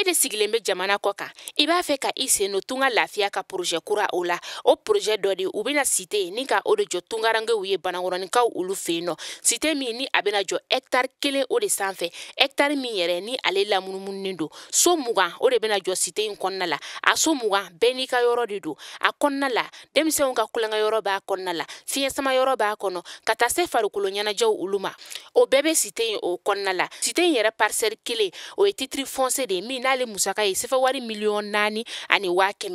de sigilen bɛ jamana kɔ kan, i b'a fɛ ka i sen don Tunga Lafiya ka projet kura o la. O projet dɔ de u bɛna cité ni ka o de jɔ tungarankew ye Banankɔrɔninkaw olu fɛ yen nɔ. Cité min ni a bɛna jɔ hectare 1 o de sanfɛ, hectare min yɛrɛ ni ale lamunumununen don. So 20 o de bɛna jɔ cité in kɔnɔna la. A so 20 bɛɛ n'i ka yɔrɔ de don. A kɔnɔna la, denmisɛnw ka kulonkɛ yɔrɔ b'a kɔnɔna la, fiɲɛ sama yɔrɔ b'a kɔnɔ, ka taa se farikolo ɲɛnajɛw olu ma. O bɛɛ bɛ cité in o kɔnɔna la. Cité in yɛrɛ parcelle 1 o ye titre foncier de ye min n'ale musaka ye sefa wari 4,1 million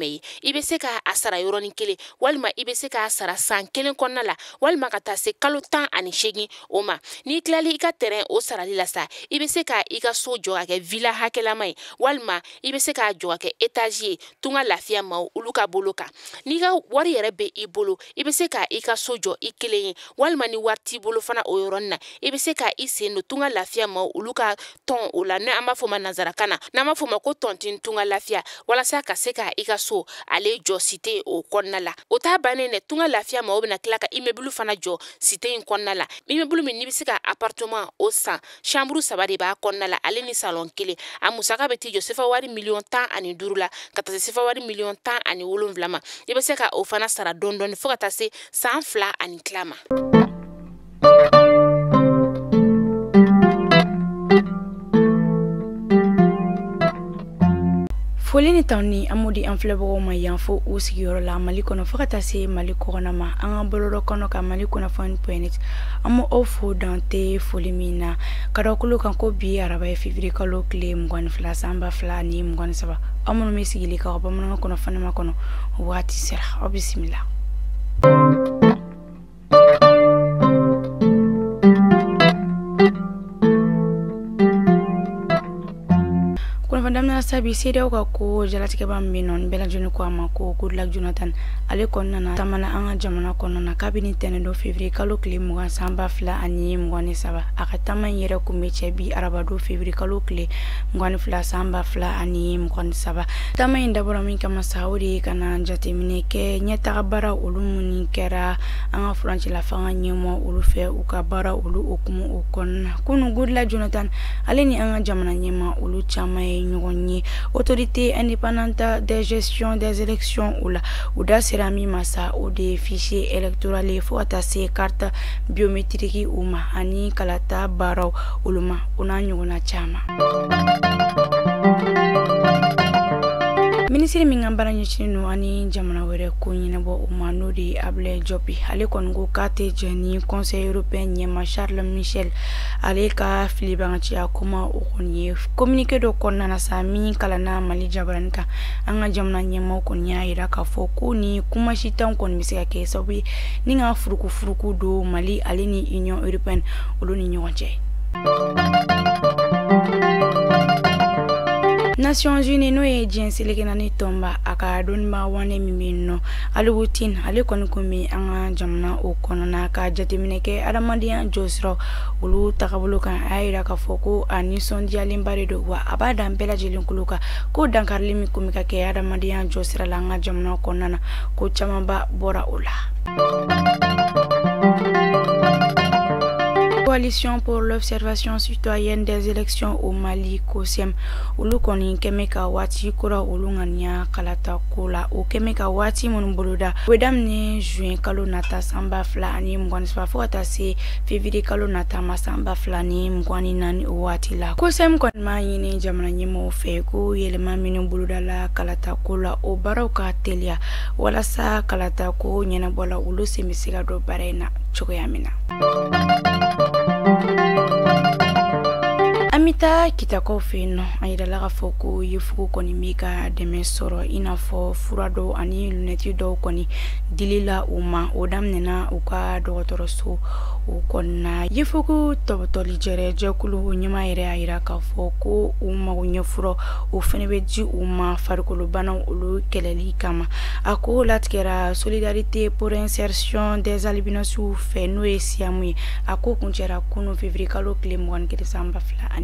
ye. I bɛ se k'a sara yɔrɔnin kelen, walima i bɛ se k'a sara san 1 kɔnɔna la, walima ka taa se kalo 18 o ma. N'i tilali i ka terrain o sarali la sa, i bɛ se ka i ka so jɔ ka kɛ villa hakɛlama ye, walima i bɛ se k'a jɔ ka kɛ étage ye Tunga Lafiya maaw olu ka bolo kan. N'i ka wari yɛrɛ bɛ i bolo, i bɛ se ka i ka so jɔ i kelen ye, walima ni wari t'i bolo fana o yɔrɔnin na, i bɛ se ka i sen don Tunga Lafiya maaw olu ka tɔn o la, n'an b'a fɔ o ma nanzarakan na, n'an b'a fɔ o ma ko tontine Tunga Lafiya, walasa ka se ka i ka so ale jɔ cité o kɔnɔna la. O t'a bannen dɛ, Tunga Lafiya maaw bɛna tila ka immeuble fana jɔ cité in kɔnɔna la. Immeuble min n'i bɛ se ka appartement o san, chambre 3 de b'a kɔnɔna la, ale ni salon 1. A musaka bɛ t'i jɔ sefa wari 15 million la, ka taa se sefa wari 17 million ma. I bɛ se ka o fana sara dɔɔni dɔɔni fo ka taa se san 2 ani tila ma. Foli ni tanuni an b'o di an filɛbagaw ma yan fo u sigiyɔrɔ la Mali kɔnɔ fo ka taa se Mali kɔkɔna ma, an ka bɔlɔlɔ kɔnɔ ka Mali kunnafoni point net. An b'aw fo dan tɛ foli min na ka da kolo kan ko bi araba ye février kalo tile 22 san 2023. Aw minnu bɛ sigili ka bamanankan kunnafoni ma kɔnɔ, o waati sera, aw bisimila. Kunnafoni daminɛ sa, bi CEDEAO ka ko jalatigɛba min bɛ yen nɔ, ni bɛɛ lajɛlen ko a ma ko Goodluck Jonathan, ale kɔni nana taama na an ka jamana kɔnɔna na kabini tɛnɛn don février kalo tile 20 san 2023. A ka taama in yɛrɛ kun bɛ cɛ bi arabadon février kalo tile 22 san 2023. Taama in dabɔra min kama sa, o de ye ka na jateminɛ kɛ ɲɛtaga baara olu minnu kɛra an ka furancɛla fanga ɲɛmɔgɔ olu fɛ, u ka baara olu hukumu o kɔnɔna. Kunu, Goodluck Jonathan ale ni an ka jamana ɲɛmaa olu caman ye ɲɔgɔn ye Autorité indépendante de gestion des élections o la. U da sera min ma sa, o de ye fichier électoral ye, fo ka taa se carte biométrique u ma ani kalata baaraw olu ma, o n'a ɲɔgɔnna caman. Minisiri min ka baara ɲɛsinnen don ani jamana wɛrɛ ko ɲɛnabɔ o ma, n'o de ye Ablaye Diop, ale kɔni ko k'a tɛ jɛn ni Conseil européen ɲɛmaa Charles Michel ale ka filibaganciya kuma o kɔni ye. Communiqué dɔ kɔnɔna na sa min kalanna Mali jabarani kan, an ka jamana ɲɛmaaw kɔni y'a jira k'a fɔ ko ni kuma si tan kɔni bɛ se ka kɛ sababu ye ni ka furukufuruku don Mali ale ni Union européenne olu ni ɲɔgɔn cɛ. Nations Unies, n'o ye diɲɛ seleke naani tɔnba, a ka dɔnnibaa wane min bɛ yen nɔ, Aliou Tine, ale kɔni kun bɛ an ka jamana o kɔnɔna ka jateminɛ kɛ adamadenya jɔsiraw olu tagabolo kan. A y'a jira k'a fɔ ko a nisɔndiyalenba de don, wa a b'a dan bɛɛ lajɛlen kolo kan ko dankarili min kun bɛ ka kɛ adamadenya jɔsira la an ka jamana kɔnɔna na, ko camanba bɔra o la. Coalition pour l'observation citoyenne des élections au Mali, COSEM, olu kɔni kɛmɛ ka waati kura olu ŋaniya kalata ko la. O kɛmɛ ka waati minnu boloda, o bɛ daminɛ juin kalo nata san 2023 fo ka taa se février kalo nata ma san 2024. O waati la, COSEM kɔni m'a ɲini jamana ɲɛmɔgɔw fɛ ko yɛlɛma minnu boloda la kalata ko la, o baaraw ka teliya walasa kalata ko ɲɛnabɔ la, olu sen bɛ se ka don baara in na cogoya min na. An bɛ taa Kitakaw fɛ yen nɔ. A yirala k'a fɔ ko Yefugu kɔni bɛ ka dɛmɛ sɔrɔ, i n'a fɔ fura dɔw ani lunɛti dɔw kɔni dili la u ma. O daminɛna u ka dɔgɔtɔrɔso o kɔnɔna. Yefugu tɔbɔtɔli jɛrɛ jɛkulu o ɲɛmaa yɛrɛ y'a jira k'a fɔ ko u mago ɲɛ fura o fana bɛ di u ma farikolobanaw olu kɛlɛli kama. A ko latigɛra Solidarité pour insertion des albinos fɛ, n'o ye SIAM ye. A ko kuncɛra kunun février kalo tile 21 san 2023.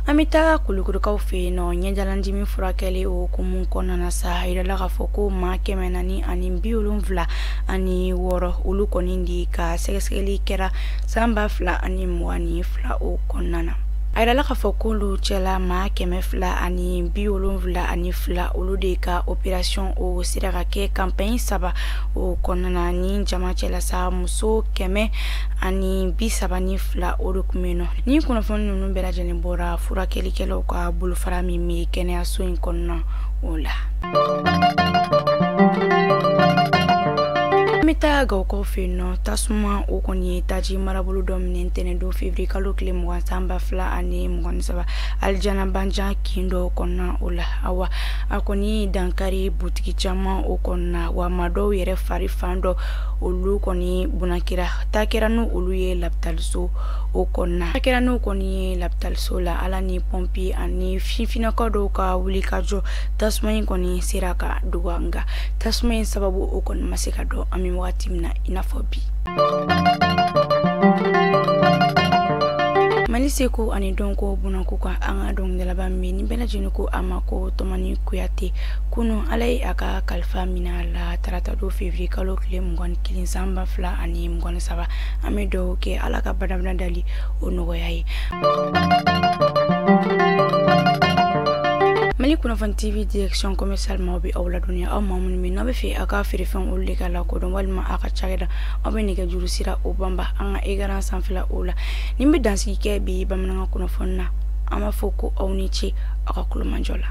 An An bɛ taa Kulukorokaw fɛ yen nɔ, ɲɛjalandimi furakɛli o hukumu kɔnɔna na sa, a yirala k'a fɔ ko maa 476 olu kɔni de ka sɛgɛsɛgɛli kɛra san 2022 o kɔnɔna na. A yirala k'a fɔ k'olu cɛla maa 272 olu de ka opération o sera ka kɛ campagne 3 o kɔnɔna na. Ni jama cɛla sa, muso 132 o de tun bɛ yen nɔ. Ni kunnafoni ninnu bɛɛ lajɛlen bɔra furakɛlikɛlaw ka bolofara min bɛ kɛnɛyaso in kɔnɔna o la. An bɛ taa Gawokaw fɛ yen nɔ, tasuma o kɔni ye taji marabolo dɔ minɛ ntɛnɛndon février kalo tile 20 san 2023 Alijana Banjan kin dɔ kɔnɔna o la. Awa, a kɔni ye dankari butigi caman o kɔnɔna, wa maa dɔw yɛrɛ fari fan dɔ olu kɔni bunakira, taa kɛra n'u olu ye lapitaliso o kɔnɔna. Taa kɛra n'u kɔni ye lapitaliso la. Ala ni pɔnpi ani fifinakaw dɔw ka wuli ka jɔ, tasuma in kɔni sera ka dɔgɔya, nka tasuma in sababu o kɔni ma se ka dɔn an bɛ wagati min na i n'a fɔ bi. Mali seko ani dɔnko bunako kan, an ka dɔnkilidalaba min ni bɛɛ lajɛlen ko a ma ko Tɔmani Kuyate, kunu Ala ye a ka kalifa minɛ a la tarata don février kalo tile 21 san 2023. An bɛ dugawu kɛ Ala ka badabada dali o nɔgɔya ye. Mali Kunnafoni TV direction commerciale maaw bɛ aw ladɔnniya, aw maa minnu bɛ n'aw bɛ fɛ aw ka feerefɛnw olu de ka lakodɔn walima aw ka cakɛda, aw bɛ nɛgɛjuru sira o banba an ka écran sanfɛla o la. Nin bɛ dansigi kɛ bi bamanankan kunnafoni na. An b'a fɔ ko aw ni ce aw ka kulomajɔ la.